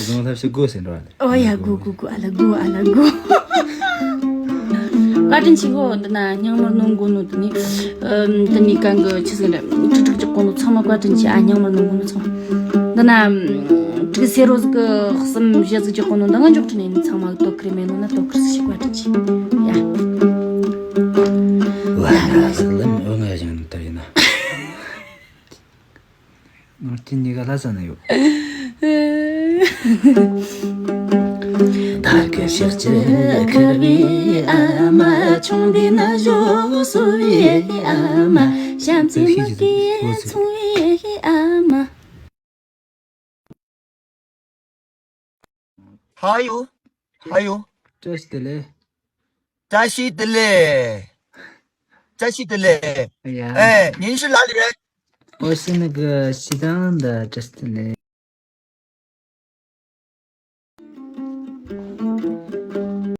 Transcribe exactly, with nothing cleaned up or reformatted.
རྫོང་ལྷ་བཞི་དགོ་ཟེར་འགྲོ་བ་ལ། ཨོ་ཡ་དགོ་དགོ་དགོ། ཨ་ལ་དགོ། ཨ་ལ་དགོ། བཀའ་དྲིན་ཆེ་གོ། འདི་ན་རྙིང་མར་ནོན་དགོ་ནོ་དེ་ནི། ཨམ། དེ་ནི་གང་གི་ཆི་ཟིག་རེད། ཁྲིག་ཁྲིག་རྒྱག་གོ་ནོ་ཚང་མ་བཀའ་དྲིན་ཆེ། ཨ། རྙིང་མར་ནོན་གོ་ནོ་ཚང་མ། འདི་ན་ཁྲིག་སེ་རོ་ཟིག་གི་གསུམ་བཞི་ཟིག་རྒྱག་གོ་ནོ་འདི་ང་འཇོག་ཁྲིད་ནས་ཡིན། ཚང་མ་དོ་ཁུར་མེད་ནོ་ན་དོ་ཁུར་ཟིག་ཞིག་བཀའ་དྲིན་ཆེ། ཡ། བ་ན་ཟིག་ལམ་འོ་ང་ཡ་ཅང་ནི་ལྟར་ཡིན་ན། ངར་ཏི་ནི་ག་ལ་ས་ན་ཡོད། དར་གི་ཞག་ཅི་ཁར་བའི་ཨ་མ། ཆུང་དེ་ན་ཞོག་སུ་བའི་ཨ་མ། ཤམ་ཚི་མ་གི་ཚུང་བའི་ཨ་མ། ཧ་ཡོ། ཧ་ཡོ། བཀྲ་ཤིས་བདེ་ལེགས། བཀྲ་ཤིས་བདེ་ལེགས། བཀྲ་ཤིས་བདེ་ལེགས། ཡ། ཨེ། 您是哪里人？我是那个西藏的，བཀྲ་ཤིས་བདེ་ལེགས།